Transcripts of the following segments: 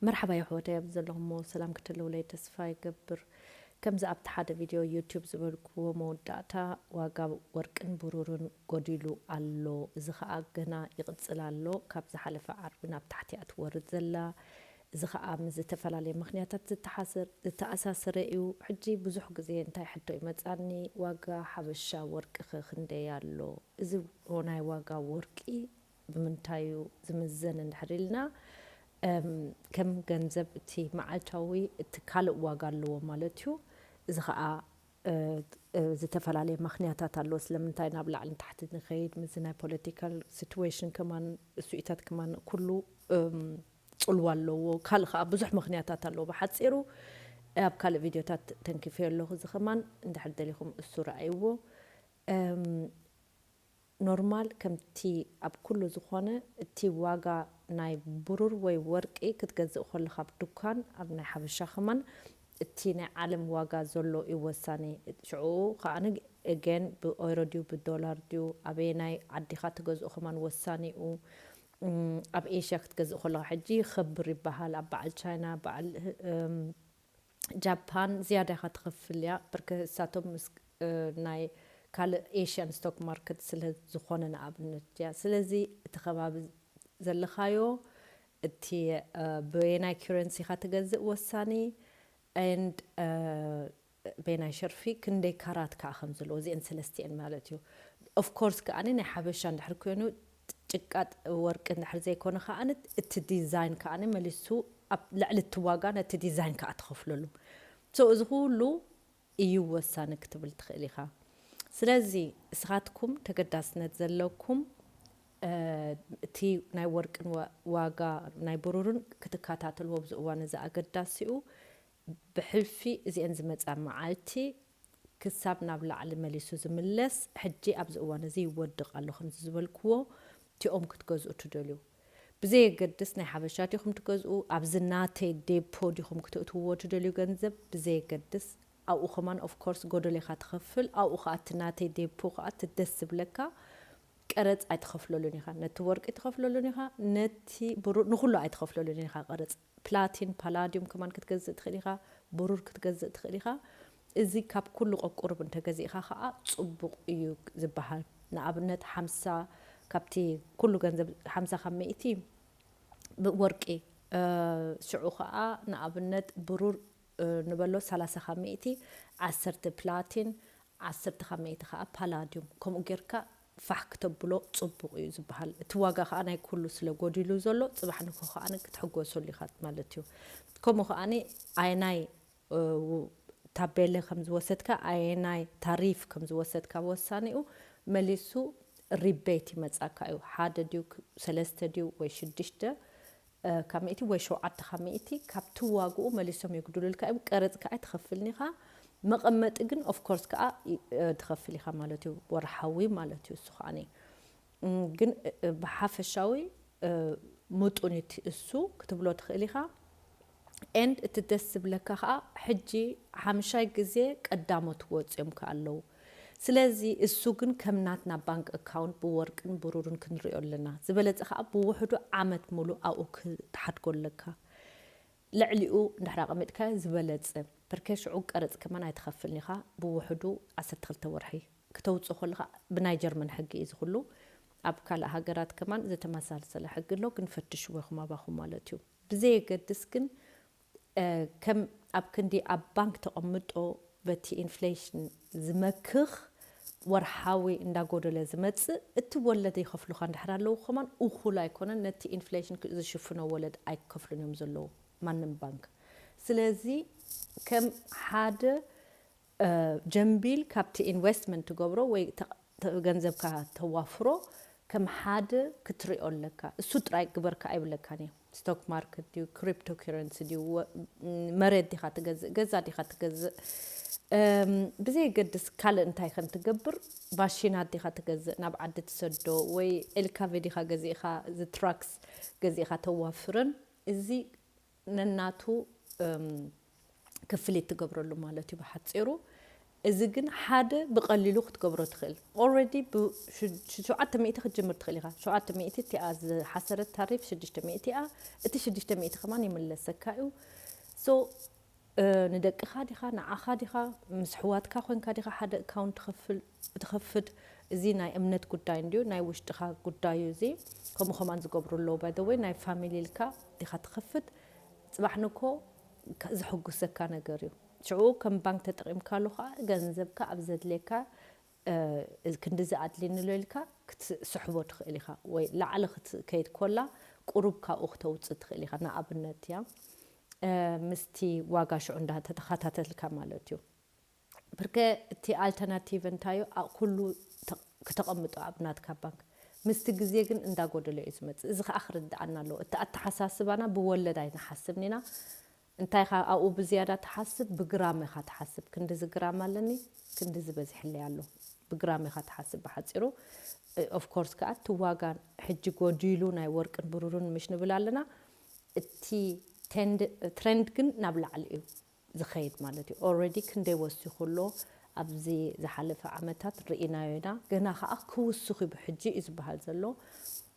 መርሓባ የሕዋተይ፣ ኣብ ዘለኹሞ ሰላም ክትህልውለይ ተስፋ ይገብር። ከምዚ ኣብቲ ሓደ ቪድዮ ዩቲዩብ ዝበልክዎ መወዳእታ፣ ዋጋ ወርቅን ብሩርን ጎዲሉ ኣሎ፣ እዚ ኸኣ ገና ይቕጽል ኣሎ፣ ካብ ዝሓለፈ ዓርቢ ናብ ታሕቲ እያ ትወርድ ዘላ። እዚ ኸኣ ምስ ዝተፈላለየ ምኽንያታት ዝተሓሰር-፣ ዝተኣሳሰረ እዩ። ሕጂ ብዙሕ ግዜ እንታይ ሕቶ ይመጻኒ፣ ዋጋ ሓበሻ ወርቂ ኸ ክንደይ ኣሎ? እዚ ናይ ዋጋ ወርቂ ብምንታይ እዩ ዝምዘን እንድሕር ኢልና፣ እም፣ ከም ገንዘብ እቲ መዓልታዊ እቲ ካልእ ዋጋ ኣለዎ ማለት እዩ። እዚ ኸኣ፣ እ፣ እ፣ ዝተፈላለየ ምኽንያታት ኣለዎ ስለምንታይ ናብ ላዕሊ ንታሕቲ ንኸይድ፣ ምስዚ ናይ ፖለቲካል ሲትዌሽን ከማን፣ እሱኢታት ከማን ኩሉ፣ እም፣ ጽልዋ ኣለዎ። ካልእ ኸኣ ብዙሕ ምኽንያታት ኣለዎ። ብሓጺሩ ኣብ ካልእ ቪድዮታት ተንኪፈዮ ኣለኹ። እዚ ከማን እንድሕር ደሊኹም እሱ ረኣይዎ። እም፣ ኖርማል ከምቲ ኣብ ኩሉ ዝኾነ እቲ ዋጋ ናይ ብሩር ወይ ወርቂ ክትገዝእ ከለኻ ኣብ ዱካን፣ ኣብ ናይ ሓበሻ ከማን እቲ ናይ ዓለም ዋጋ ዘሎ እዩ ወሳኒ። ሽዑ ከኣ ኣገን ብኤሮ ድዩ ብዶላር ድዩ ኣበየናይ ዓዲኻ ትገዝኦ ከማን ወሳኒ እዩ። እም፣ ኣብ ኤሽያ ክትገዝእ ከለኻ ሕጂ ይኸብር ይበሃል። ኣብ በዓል ቻይና፣ በዓል፣ እም፣ ጃፓን ዝያዳ ኢኻ ትኸፍል እያ። ብርክ እሳቶም ምስ፣ እ፣ ናይ ካልእ ኤሽያን ስቶክ ማርኬት ስለ ዝኾነ ንኣብነት እያ። ስለዚ እቲ ከባቢ ዘለኻዮ፣ እቲ፣ እ፣ በየናይ ከረንሲ ኢኻ ትገዝእ ወሳኒ፣ and፣ እ፣ በየናይ ሸርፊ ክንደይ ካራት ከኣ ከም ዘለዎ፣ እዚአን ሰለስቲአን ማለት እዩ። ኦፍ ኮርስ ከኣ ናይ ሓበሻ እንድሕር ኮይኑ፣ ጭቃ ወርቂ እንድሕር ዘይኮነ ከኣ እቲ ዲዛይን ከኣ መሊሱ ኣብ ልዕሊ እቲ ዋጋ ነቲ ዲዛይን ከኣ ትኸፍለሉ። ሶ እዚ ኩሉ እዩ ወሳኒ ክትብል ትኽእል ኢኻ። ስለዚ እስኻትኩም ተገዳስነት ዘለኩም፣ እ፣ እቲ ናይ ወርቅን ዋ-፣ ዋጋ ናይ ብሩርን ክትከታተልዎ ኣብዚ እዋን እዚ ኣገዳሲ እዩ። ብሕልፊ እዚአን ዝመጻ መዓልቲ ክሳብ ናብ ላዕሊ መሊሱ ዝምለስ፣ ሕጂ ኣብዚ እዋን እዚ ይወድቕ ኣሎ፣ ከምዚ ዝበልክዎ፣ እቲኦም ክትገዝኡ ትደልዩ። ብዘየገድስ ናይ ሓበሻ ዲኹም ትገዝኡ፣ ኣብዚ ናተይ ዴፖ ዲኹም ክትእትውዎ ትደልዩ ገንዘብ፣ ብዘየገድስ ኣብኡ ከማን ኦፍ ኮርስ ጎደሎ ኢኻ ትኸፍል። ኣብኡ ኸኣ እቲ ናተይ ዴፖ ኸኣ እቲ ደስ ዝብለካ ቀረጽ ኣይትኸፍለሉን ኢኻ። ነቲ ወርቂ ትኸፍለሉን ኢኻ፣ ነቲ ብሩር፣ ንኹሉ ኣይትኸፍለሉን ኢኻ ቀረጽ። ፕላቲን፣ ፓላዲዩም ከማን ክትገዝእ ትኽእል ኢኻ፣ ብሩር ክትገዝእ ትኽእል ኢኻ። እዚ ካብ ኩሉ ቀቁርብ እንተገዚእኻ ኸኣ ጽቡቕ እዩ ዝበሃል። ንኣብነት ሓምሳ፣ ካብቲ ኩሉ ገንዘብ ሓምሳ ካብ ሚእቲ ብ-፣ ወርቂ፣ እ፣ ሽዑ ኸኣ ንኣብነት ብሩር፣ እ፣ ንበሎ ሰላሳ ካብ ሚእቲ፣ ዓሰርተ ፕላቲን፣ ዓሰርተ ካብ ሚእቲ ኸኣ ፓላዲዩም። ከምኡ ጌርካ ፋሕ ክተብሎ ጽቡቕ እዩ ዝበሃል። እቲ ዋጋ ኸኣ ናይ ኩሉ ስለ ጎዲሉ ዘሎ፣ ጽባሕ ንግሆ ኸኣ ክትሕጎሰሉ ኢኻ ማለት እዩ። ከምኡ ኸኣ ኣየናይ፣ እ፣ ው-፣ ታቤለ ከም ዝወሰድካ፣ ኣየናይ ታሪፍ ከም ዝወሰድካ ወሳኒኡ መሊሱ ሪቤት ይመጻካ እዩ። ሓደ ድዩ፣ ክ-፣ ሰለስተ ድዩ ወይ ሽዱሽተ፣ እ፣ ካብ ሚእቲ ወይ ሸውዓተ ካብ ሚእቲ ካብቲ ዋግኡ መሊሶም የጉድሉልካ እዮም። ቀረጽ ከኣ ኣይትኸፍልን ኢኻ። መቐመጢ ግን ኦፍ ኮርስ ከኣ ይ-፣ እ፣ ትኸፍል ኢኻ ማለት እዩ፣ ወርሓዊ ማለት እዩ። እሱ ከኣ፣ እም፣ ግን፣ እ፣ እ፣ ብሓፈሻዊ፣ እ፣ ምጡን እቲ እሱ ክትብሎ ትኽእል ኢኻ። ኤንድ እቲ ደስ ዝብለካ ከኣ ሕጂ ሓምሻይ ግዜ ቀዳሞት ወጽዮም ከኣ ኣለዉ። ስለዚ እሱ ግን ከም ናትና ባንክ ኣካውንት ብወርቅን ብሩርን ክንሪኦ ኣለና። ዝበለጸ ከኣ ብውሕዱ ዓመት ሙሉእ ኣብኡ ክትሓድጎ ኣለካ። ልዕሊኡ እንድሕር ኣቐሚጥካዮ ዝበለጸ። ፐርከ ሽዑ ቀረጽ ከማን ኣይትኸፍልን ኢኻ። ብውሕዱ ዓሰርተ ክልተ ወርሒ ክተውጽእ ከለኻ ብናይ ጀርመን ሕጊ እዩ ዝኹሉ። ኣብ ካልእ ሃገራት ከማን ዝተመሳሰለ ሕጊ ኣሎ፣ ግን ፈትሽዎ ኢኹም ኣባኹም ማለት እዩ። ብዘየገድስ ግን፣ እ፣ ከም ኣብ ክንዲ ኣብ ባንክ ተቐምጦ በቲ ኢንፍሌሽን ዝመክኽ ወርሓዊ እንዳጎደለ ዝመጽእ እቲ ወለድ ይኸፍሉኻ እንድሕር ኣለዉ ከማን እኹል ኣይኮነን። ነቲ ኢንፍሌሽን ክ-፣ ዝሽፍኖ ወለድ ኣይከፍሉን እዮም ዘለዉ ማንም ባንክ። ስለዚ ከም ሓደ፣ እ፣ ጀምቢል ካብቲ ኢንቨስትመንት ትገብሮ ወይ ተ-፣ ተ-፣ ገንዘብካ ተዋፍሮ ከም ሓደ ክትሪኦ ኣለካ። እሱ ጥራይ ግበርካ ኣይብለካን እየ። ስቶክ ማርኬት ድዩ፣ ክሪፕቶ ከረንሲ ድዩ፣ ወ-፣ ም-፣ መሬት ዲኻ ትገዝእ፣ ገዛ ዲኻ ትገዝእ፣ እም፣ ብዘየገድስ ካልእ እንታይ ከም ትገብር፣ ማሽናት ዲኻ ትገዝእ፣ ናብ ዓዲ ትሰዶ ወይ ኤልካቬ ዲኻ ገዚእኻ፣ እዚ ትራክስ ገዚእኻ ተዋፍርን፣ እዚ ነናቱ፣ እም፣ ክፍሊት ትገብረሉ ማለት እዩ ብሓጺሩ። እዚ ግን ሓደ ብቐሊሉ ክትገብሮ ትኽእል። Already ብ ሸውዓተ ሚእቲ ክትጅምር ትኽእል ኢኻ። ሸውዓተ ሚእቲ እቲኣ ዝሓሰረት ታሪፍ ሽዱሽተ ሚእቲ እያ። እቲ ሽዱሽተ ሚእቲ ከማን ይምለሰካ እዩ። So ንደቅኻ ዲኻ፣ ንዓኻ ዲኻ፣ ምስ ኣሕዋትካ ኮይንካ ዲኻ ሓደ ኣካውንት ትኸፍል ትኸፍት? እዚ ናይ እምነት ጉዳይ እንድዩ፣ ናይ ውሽጥኻ ጉዳይ እዩ። እዚ ከምኡ ከማን ዝገብሩ ኣለዉ። By the way ናይ ፋሚሊ ኢልካ ዲኻ ትኸፍት? ጽባሕ ንኮ ዘሕጉሰካ ነገር እዩ። ሽዑ ከም ባንክ ተጠቒምካሉ ከዓ ገንዘብካ ኣብ ዘድልየካ ክንድዚ ኣድልኒ ኣሎ ኢልካ ክትስሕቦ ትኽእል ኢኻ፣ ወይ ላዕሊ ክትከይድ ኮላ ቁሩብ ካብኡ ክተውፅእ ትኽእል ኢኻ። ንኣብነት እያ ምስቲ ዋጋ ሽዑ እንዳተተኸታተልካ ማለት እዩ። ብርከ እቲ ኣልተርናቲቭ እንታዩ ኩሉ ክተቐምጦ ኣብ ናትካ ባንክ ምስቲ ግዜ ግን እንዳጎደሎ እዩ ዝመፅእ። እዚ ከዓ ክርድኣና ኣለዎ። እቲ ኣተሓሳስባና ብወለድ ኣይንሓስብን ኢና። እንታይ ኢኻ ኣብኡ ብዝያዳ ትሓስብ? ብግራም ኢኻ ትሓስብ። ክንድዚ ግራም ኣለኒ፣ ክንድዚ በዚሕለይ ኣሎ። ብግራም ኢኻ ትሓስብ ብሓፂሩ። Of course ከዓ እቲ ዋጋ ሕጂ ጎዲሉ ናይ ወርቅን ብሩርን ምሽ ንብል ኣለና። እቲ ትሬንድ ግን ናብ ላዕሊ እዩ ዝኸይድ ማለት እዩ። Already ክንደይ ወሲኹ ኣሎ ኣብዚ ዝሓለፈ ዓመታት ርኢናዮ ኢና። ገና ከዓ ክውስኽ እዩ ብሕጂ እዩ ዝበሃል ዘሎ።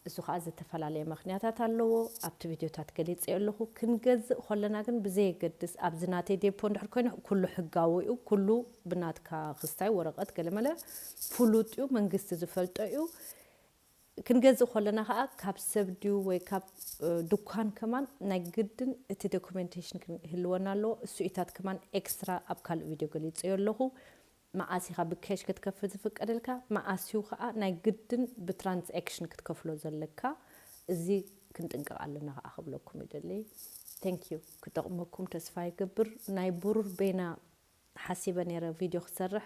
እሱ ከዓ ዝተፈላለየ ምኽንያታት ኣለዎ። ኣብቲ ቪድዮታት ገሊፀዮ ኣለኹ። ክንገዝእ ከለና ግን ብዘየገድስ ኣብዚ ናተይ ዴፖ እንድሕር ኮይኑ ኩሉ ሕጋዊ እዩ። ኩሉ ብናትካ ክስታይ ወረቐት ገለመለ ፍሉጥ እዩ፣ መንግስቲ ዝፈልጦ እዩ። ክንገዝእ ከለና ከዓ ካብ ሰብ ድዩ ወይ ካብ ድኳን ከማን ናይ ግድን እቲ ዶኩሜንቴሽን ክህልወና ኣለዎ። እሱ ኢታት ከማን ኤክስትራ ኣብ ካልእ ቪድዮ ገሊፀዮ ኣለኹ። መዓስ ኢኻ ብኬሽ ክትከፍል ዝፍቀደልካ፣ መዓስ እዩ ከዓ ናይ ግድን ብትራንስኣክሽን ክትከፍሎ ዘለካ። እዚ ክንጥንቀቕ ኣለና ከዓ ክብለኩም ይደሊ። Thank you። ክጠቕመኩም ተስፋ ይገብር። ናይ ብሩር ቤና ሓሲበ ነይረ ቪድዮ ክሰርሕ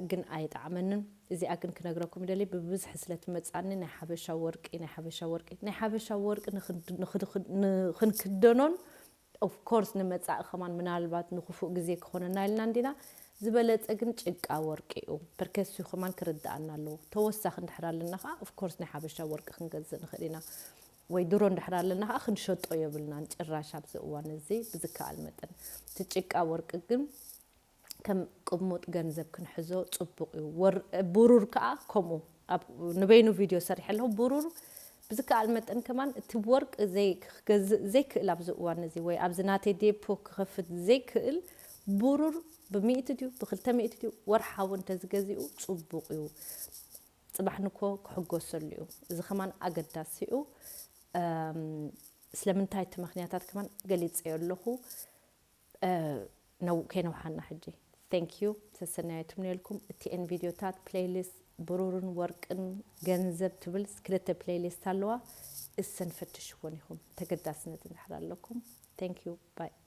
ግን ኣይጠዓመንን። እዚኣ ግን ክነግረኩም ይደሊ፣ ብብዝሒ ስለ ትመጻኒ። ናይ ሓበሻ ወርቂ፣ ናይ ሓበሻ ወርቂ፣ ናይ ሓበሻ ወርቂ ንክንክደኖን ኦፍኮርስ ንመጻኢ ከማን ምናልባት ንክፉእ ግዜ ክኾነና ኢልና እንዲና። ዝበለጸ ግን ጭቃ ወርቂ እዩ። ፐርከስዩ ከማን ክርድኣና ኣለዎ። ተወሳኺ እንድሕር ኣለና ከዓ ኦፍኮርስ ናይ ሓበሻ ወርቂ ክንገዝእ ንኽእል ኢና። ወይ ድሮ እንድሕር ኣለና ከዓ ክንሸጦ የብልናን ጭራሽ ኣብዚ እዋን እዚ ብዝከኣል መጠን። እቲ ጭቃ ወርቂ ግን ከም ቅሙጥ ገንዘብ ክንሕዞ ጽቡቕ እዩ። ብሩር ከዓ ከምኡ። ንበይኑ ቪድዮ ሰሪሐ ኣለኹ። ብሩር ብዝከኣል መጠን ከማን እቲ ወርቂ ክገዝእ ዘይክእል ኣብዚ እዋን እዚ ወይ ኣብዚ ናተይ ዴፖ ክኸፍት ዘይክእል ብሩር ብሚእቲ ድዩ ብክልተ ሚእቲ ድዩ ወርሓዊ እንተዝገዚኡ ጽቡቕ እዩ። ጽባሕ ንኮ ክሕጎሰሉ እዩ። እዚ ከማን ኣገዳሲ እዩ። ስለምንታይ እቲ ምኽንያታት ከማን ገሊጸዮ ኣለኹ። ከይነውሓና ሕጂ። Thank you። ሰሰናዮ ትምነየልኩም። እቲኤን ቪድዮታት ፕሌይሊስት ብሩርን ወርቅን ገንዘብ ትብል ክልተ ፕሌይሊስት ኣለዋ። እሰን ፈትሽዎን ኢኹም ተገዳስነት እንድሕር ኣለኩም። Thank you። Bye።